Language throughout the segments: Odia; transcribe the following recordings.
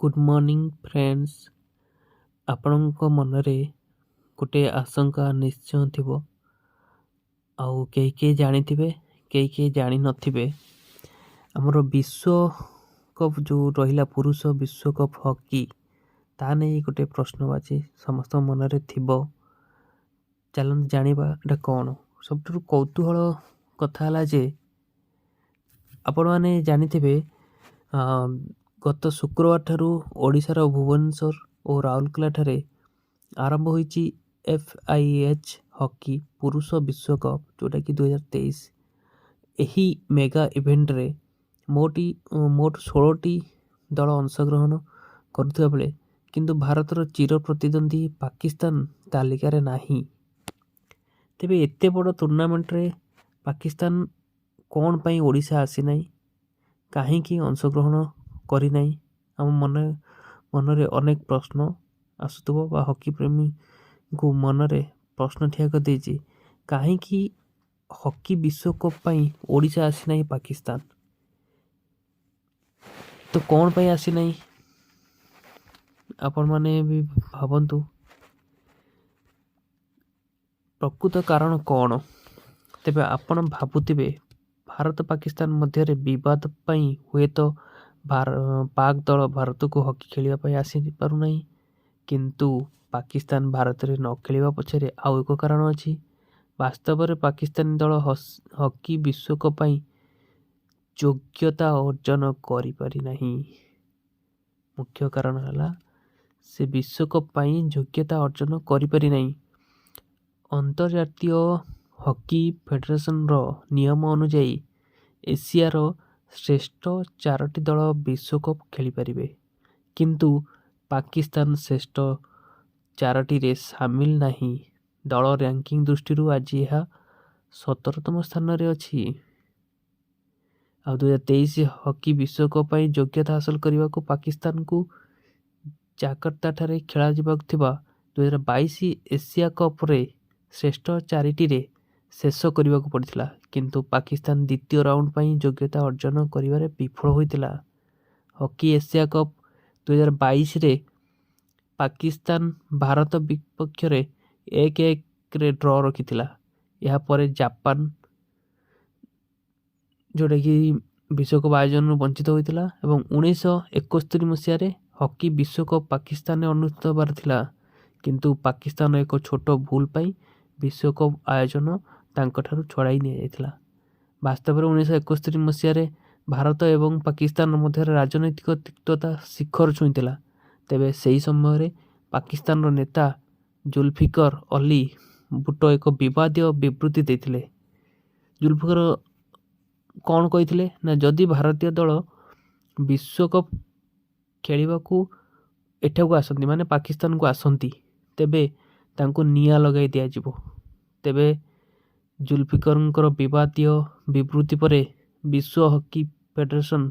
Good morning friends. ଆପଣଙ୍କ ମନରେ ଗୋଟେ ଆଶଙ୍କା ନିଶ୍ଚୟ ଥିବ, ଆଉ କେହି କେହି ଜାଣିଥିବେ, କେହି କେହି ଜାଣିନଥିବେ। ଆମର ବିଶ୍ୱକପ୍ ଯେଉଁ ରହିଲା, ପୁରୁଷ ବିଶ୍ୱକପ୍ ହକି, ତା ନେଇ ଗୋଟେ ପ୍ରଶ୍ନବାଚୀ ସମସ୍ତଙ୍କ ମନରେ ଥିବ। ଚାଲନ୍ତୁ ଜାଣିବା ଏଇଟା କ'ଣ। ସବୁଠାରୁ କୌତୁହଳ କଥା ହେଲା ଯେ ଆପଣମାନେ ଜାଣିଥିବେ, ଗତ ଶୁକ୍ରବାର ଠାରୁ ଓଡ଼ିଶାର ଭୁବନେଶ୍ୱର ଓ ରାଉରକେଲାଠାରେ ଆରମ୍ଭ ହୋଇଛି ଏଫ୍ I H hockey ପୁରୁଷ ବିଶ୍ୱକପ୍, ଯେଉଁଟାକି 2023। ଏହି ମେଗା ଇଭେଣ୍ଟରେ ମୋଟ 16ଟି ଦଳ ଅଂଶଗ୍ରହଣ କରୁଥିବା ବେଳେ କିନ୍ତୁ ଭାରତର ଚିର ପ୍ରତିଦ୍ୱନ୍ଦ୍ୱୀ ପାକିସ୍ତାନ ତାଲିକାରେ ନାହିଁ। ତେବେ ଏତେ ବଡ଼ ଟୁର୍ଣ୍ଣାମେଣ୍ଟରେ ପାକିସ୍ତାନ କ'ଣ ପାଇଁ ଓଡ଼ିଶା ଆସିନାହିଁ, କାହିଁକି ଅଂଶଗ୍ରହଣ କରିନାହିଁ, ଆମ ମନରେ ଅନେକ ପ୍ରଶ୍ନ ଆସୁଥିବ ବା ହକି ପ୍ରେମୀଙ୍କୁ ମନରେ ପ୍ରଶ୍ନ ଠିଆ କରିଦେଇଛି, କାହିଁକି ହକି ବିଶ୍ୱକପ୍ ପାଇଁ ଓଡ଼ିଶା ଆସିନାହିଁ ପାକିସ୍ତାନ? ତ କ'ଣ ପାଇଁ ଆସିନାହିଁ, ଆପଣମାନେ ବି ଭାବନ୍ତୁ, ପ୍ରକୃତ କାରଣ କ'ଣ? ତେବେ ଆପଣ ଭାବୁଥିବେ, ଭାରତ ପାକିସ୍ତାନ ମଧ୍ୟରେ ବିବାଦ ପାଇଁ ହୁଏତ ପାକ୍ ଦଳ ଭାରତକୁ ହକି ଖେଳିବା ପାଇଁ ଆସିପାରୁନାହିଁ। କିନ୍ତୁ ପାକିସ୍ତାନ ଭାରତରେ ନ ଖେଳିବା ପଛରେ ଆଉ ଏକ କାରଣ ଅଛି। ବାସ୍ତବରେ ପାକିସ୍ତାନୀ ଦଳ ହକି ବିଶ୍ୱକପ୍ ପାଇଁ ଯୋଗ୍ୟତା ଅର୍ଜନ କରିପାରିନାହିଁ। ମୁଖ୍ୟ କାରଣ ହେଲା ସେ ବିଶ୍ୱକପ୍ ପାଇଁ ଯୋଗ୍ୟତା ଅର୍ଜନ କରିପାରିନାହିଁ। ଅନ୍ତର୍ଜାତୀୟ ହକି ଫେଡେରେସନର ନିୟମ ଅନୁଯାୟୀ ଏସିଆର ଶ୍ରେଷ୍ଠ ଚାରୋଟି ଦଳ ବିଶ୍ୱକପ୍ ଖେଳିପାରିବେ, କିନ୍ତୁ ପାକିସ୍ତାନ ଶ୍ରେଷ୍ଠ ଚାରୋଟିରେ ସାମିଲ ନାହିଁ। ଦଳ ରାଙ୍କିଙ୍ଗ ଦୃଷ୍ଟିରୁ ଆଜି ଏହା 17ତମ ସ୍ଥାନରେ ଅଛି। ଆଉ 2023 ହକି ବିଶ୍ୱକପ୍ ପାଇଁ ଯୋଗ୍ୟତା ହାସଲ କରିବାକୁ ପାକିସ୍ତାନକୁ ଜାକର୍ତ୍ତାଠାରେ ଖେଳାଯିବାକୁ ଥିବା 2022 ଏସିଆ କପ୍ରେ ଶ୍ରେଷ୍ଠ ଚାରିଟିରେ ଶେଷ କରିବାକୁ ପଡ଼ିଥିଲା। କିନ୍ତୁ ପାକିସ୍ତାନ ଦ୍ୱିତୀୟ ରାଉଣ୍ଡ ପାଇଁ ଯୋଗ୍ୟତା ଅର୍ଜନ କରିବାରେ ବିଫଳ ହୋଇଥିଲା। ହକି ଏସିଆ କପ୍ 2022ରେ ପାକିସ୍ତାନ ଭାରତ ବିପକ୍ଷରେ 1-1ରେ ଡ୍ର ରଖିଥିଲା। ଏହାପରେ ଜାପାନ, ଯେଉଁଟାକି ବିଶ୍ୱକପ୍ ଆୟୋଜନରୁ ବଞ୍ଚିତ ହୋଇଥିଲା ଏବଂ 1971 ମସିହାରେ ହକି ବିଶ୍ୱକପ୍ ପାକିସ୍ତାନରେ ଅନୁଷ୍ଠିତ ହେବାର ଥିଲା, କିନ୍ତୁ ପାକିସ୍ତାନର ଏକ ଛୋଟ ଭୁଲ ପାଇଁ ବିଶ୍ୱକପ୍ ଆୟୋଜନ ତାଙ୍କଠାରୁ ଛଡ଼ାଇ ନିଆଯାଇଥିଲା। ବାସ୍ତବରେ 1971 ମସିହାରେ ଭାରତ ଏବଂ ପାକିସ୍ତାନ ମଧ୍ୟରେ ରାଜନୈତିକ ତିକ୍ତତା ଶିଖର ଛୁଇଁଥିଲା। ତେବେ ସେହି ସମୟରେ ପାକିସ୍ତାନର ନେତା ଜୁଲଫିକର ଅଲି ଭୁଟ୍ଟୋ ଏକ ବିବାଦୀୟ ବିବୃତ୍ତି ଦେଇଥିଲେ। ଜୁଲଫିକର କ'ଣ କହିଥିଲେ ନା, ଯଦି ଭାରତୀୟ ଦଳ ବିଶ୍ୱକପ୍ ଖେଳିବାକୁ ଏଠାକୁ ଆସନ୍ତି, ମାନେ ପାକିସ୍ତାନକୁ ଆସନ୍ତି, ତେବେ ତାଙ୍କୁ ନିଆଁ ଲଗାଇ ଦିଆଯିବ। ତେବେ ଜୁଲଫିକରଙ୍କର ବିବାଦୀୟ ବିବୃତ୍ତି ପରେ ବିଶ୍ୱ ହକି ଫେଡେରେସନ୍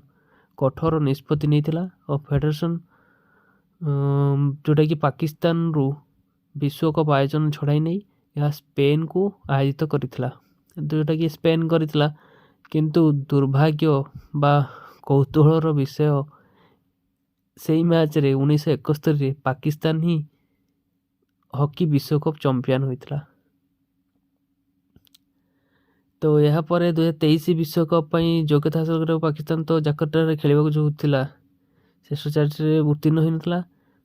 କଠୋର ନିଷ୍ପତ୍ତି ନେଇଥିଲା ଓ ଫେଡେରେସନ୍ ଯେଉଁଟାକି ପାକିସ୍ତାନରୁ ବିଶ୍ୱକପ୍ ଆୟୋଜନ ଛଡ଼ାଇ ନେଇ ଏହା ସ୍ପେନକୁ ଆୟୋଜିତ କରିଥିଲା, ଯେଉଁଟାକି ସ୍ପେନ କରିଥିଲା। କିନ୍ତୁ ଦୁର୍ଭାଗ୍ୟ ବା କୌତୁହଳର ବିଷୟ, ସେଇ ମ୍ୟାଚ୍ରେ 1971ରେ ପାକିସ୍ତାନ ହିଁ ହକି ବିଶ୍ୱକପ୍ ଚମ୍ପିଆନ୍ ହୋଇଥିଲା। ତ ଏହାପରେ 2023 ବିଶ୍ୱକପ୍ ପାଇଁ ଯୋଗ୍ୟତା ହାସଲ କରିବାକୁ ପାକିସ୍ତାନ ତ ଜାକର୍ତ୍ତାରେ ଖେଳିବାକୁ ଯେଉଁ ଥିଲା, ଶେଷ ଚାରିଟିରେ ଉତ୍ତୀର୍ଣ୍ଣ ହୋଇନଥିଲା।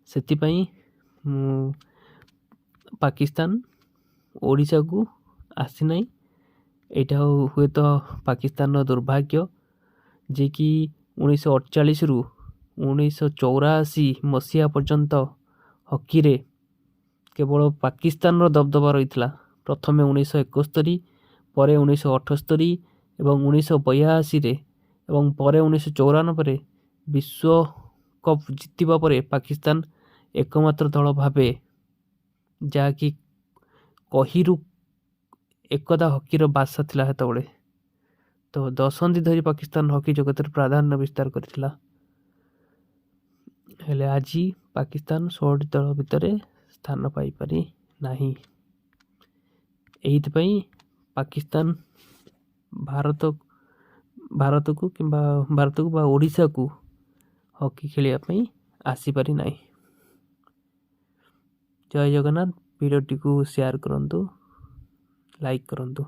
ସେଥିପାଇଁ ପାକିସ୍ତାନ ଓଡ଼ିଶାକୁ ଆସିନାହିଁ। ଏଇଟା ହୁଏତ ପାକିସ୍ତାନର ଦୁର୍ଭାଗ୍ୟ, ଯିଏକି 1948ରୁ 1984 ମସିହା ପର୍ଯ୍ୟନ୍ତ ହକିରେ କେବଳ ପାକିସ୍ତାନର ଦବଦବା ରହିଥିଲା। ପ୍ରଥମେ 1971, ପରେ 1978 ଏବଂ 1982ରେ ଏବଂ ପରେ 1994ରେ ବିଶ୍ୱକପ୍ ଜିତିବା ପରେ ପାକିସ୍ତାନ ଏକମାତ୍ର ଦଳ ଭାବେ, ଯାହାକି କହିରୁ ଏକଦା ହକିର ବାସା ଥିଲା ସେତେବେଳେ, ତ ଦଶନ୍ଧି ଧରି ପାକିସ୍ତାନ ହକି ଜଗତରେ ପ୍ରାଧାନ୍ୟ ବିସ୍ତାର କରିଥିଲା। ହେଲେ ଆଜି ପାକିସ୍ତାନ 16ଟି ଦଳ ଭିତରେ ସ୍ଥାନ ପାଇପାରି ନାହିଁ। ଏଇଥିପାଇଁ ପାକିସ୍ତାନ ଭାରତକୁ କିମ୍ବା ଭାରତକୁ ବା ଓଡ଼ିଶାକୁ ହକି ଖେଳିବା ପାଇଁ ଆସିପାରି ନାହିଁ। ଜୟ ଜଗନ୍ନାଥ। ଭିଡ଼ିଓଟିକୁ ସେୟାର କରନ୍ତୁ, ଲାଇକ୍ କରନ୍ତୁ।